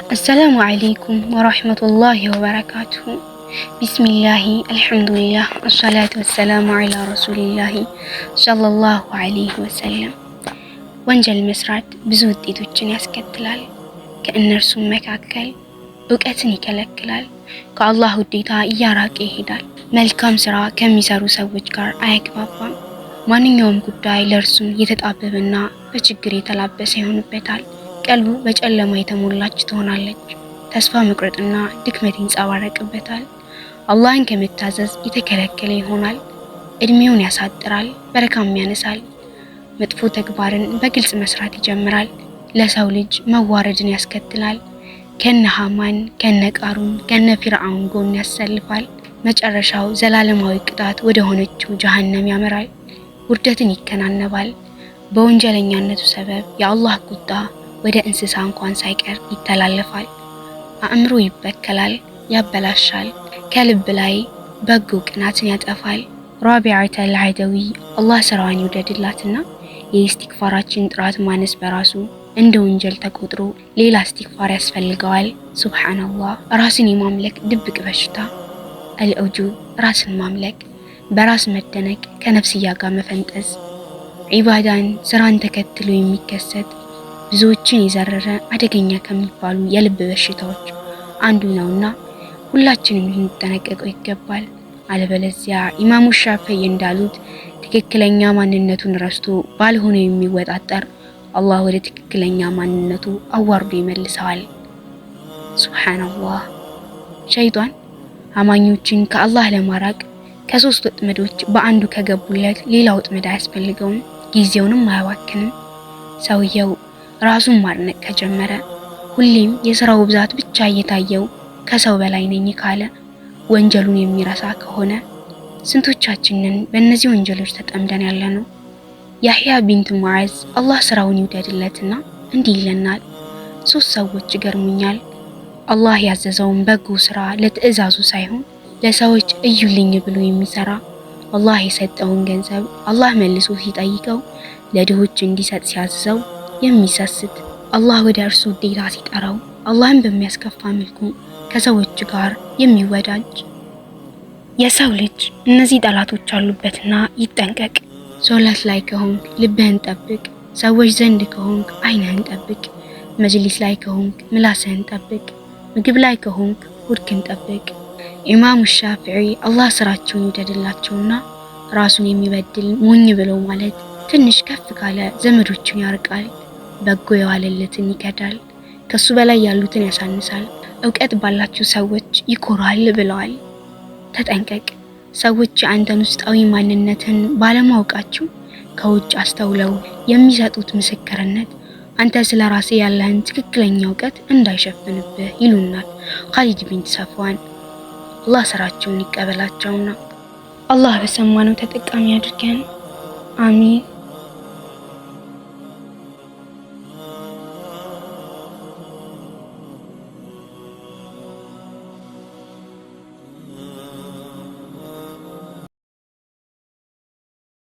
السلام عليكم ورحمة الله وبركاته። بسم الله الحمد لله الصلاة والسلام على رسول الله صلى الله عليه وسلم። ወንጀል መስራት ብዙ ውጤቶችን ያስከትላል። ከእነርሱም መካከል እውቀትን ይከለክላል፣ ከአላህ ውዴታ እያራቀ ይሄዳል። መልካም ስራ ከሚሰሩ ሰዎች ጋር አያግባባም። ማንኛውም ጉዳይ ለእርሱ የተጣበበና በችግር የተላበሰ ይሆንበታል። ቀልቡ በጨለማ የተሞላች ትሆናለች። ተስፋ መቁረጥና ድክመት ይንጸባረቅበታል። አላህን ከመታዘዝ የተከለከለ ይሆናል። እድሜውን ያሳጥራል፣ በረካም ያነሳል። መጥፎ ተግባርን በግልጽ መስራት ይጀምራል። ለሰው ልጅ መዋረድን ያስከትላል። ከነ ሃማን፣ ከነ ቃሩን፣ ከነ ፊርዓውን ጎን ያሰልፋል። መጨረሻው ዘላለማዊ ቅጣት ወደ ሆነችው ጀሀነም ያመራል። ውርደትን ይከናነባል። በወንጀለኛነቱ ሰበብ የአላህ ቁጣ ወደ እንስሳ እንኳን ሳይቀር ይተላለፋል። አእምሮ ይበከላል፣ ያበላሻል። ከልብ ላይ በጎ ቅናትን ያጠፋል። ራቢዓተ አልዓደዊ አላህ ስራዋን ይውደድላትና የኢስቲግፋራችን ጥራት ማነስ በራሱ እንደ ወንጀል ተቆጥሮ ሌላ ኢስቲግፋር ያስፈልገዋል። سبحان الله። ራስን የማምለክ ድብቅ በሽታ العجب፣ ራስን ማምለክ፣ በራስ መደነቅ፣ ከነፍስያ ጋር መፈንጠዝ፣ ዒባዳን ስራን ተከትሎ የሚከሰት ብዙዎችን የዘረረ አደገኛ ከሚባሉ የልብ በሽታዎች አንዱ ነውና ሁላችንም ልንጠነቀቀው ይገባል። አለበለዚያ ኢማሙ ሻፊዒ እንዳሉት ትክክለኛ ማንነቱን ረስቶ ባልሆነ የሚወጣጠር አላህ ወደ ትክክለኛ ማንነቱ አዋርዶ ይመልሰዋል። سبحان الله። ሸይጣን አማኞችን ከአላህ ለማራቅ ከሶስት ወጥመዶች በአንዱ ከገቡለት ሌላ ወጥመድ አያስፈልገውም፣ ጊዜውንም አያባክንም። ሰውየው ራሱን ማድነቅ ከጀመረ፣ ሁሌም የስራው ብዛት ብቻ እየታየው ከሰው በላይ ነኝ ካለ፣ ወንጀሉን የሚረሳ ከሆነ። ስንቶቻችንን በእነዚህ ወንጀሎች ተጠምደን ያለ ነው? ያህያ ቢንት ሙዓዝ አላህ ስራውን ይውደድለትና እንዲህ ይለናል። ሶስት ሰዎች ይገርሙኛል። አላህ ያዘዘውን በጎ ስራ ለትዕዛዙ ሳይሆን ለሰዎች እዩልኝ ብሎ የሚሰራ፣ አላህ የሰጠውን ገንዘብ አላህ መልሶ ሲጠይቀው ለድሆች እንዲሰጥ ሲያዝዘው የሚሰስት፣ አላህ ወደ እርሱ ውዴታ ሲጠራው አላህን በሚያስከፋ መልኩ ከሰዎች ጋር የሚወዳጅ። የሰው ልጅ እነዚህ ጠላቶች አሉበትና ይጠንቀቅ። ሶላት ላይ ከሆንክ ልብህን ጠብቅ። ሰዎች ዘንድ ከሆንክ አይንህን ጠብቅ። መጅሊስ ላይ ከሆንክ ምላስህን ጠብቅ። ምግብ ላይ ከሆንክ ሆድክን ጠብቅ። ኢማሙ ሻፊዒ አላህ ስራቸውን ይውደድላቸውና ራሱን የሚበድል ሞኝ ብለው ማለት ትንሽ ከፍ ካለ ዘመዶቹን ያርቃል፣ በጎ የዋለለትን ይከዳል፣ ከሱ በላይ ያሉትን ያሳንሳል፣ እውቀት ባላቸው ሰዎች ይኮራል ብለዋል። ተጠንቀቅ። ሰዎች የአንተን ውስጣዊ ማንነትን ባለማወቃቸው ከውጭ አስተውለው የሚሰጡት ምስክርነት አንተ ስለ ራስህ ያለህን ትክክለኛ እውቀት እንዳይሸፍንብህ ይሉናል ካሊድ ቢን ሰፍዋን። አላህ ስራቸውን ይቀበላቸውና አላህ በሰማነው ተጠቃሚ አድርገን። አሚን።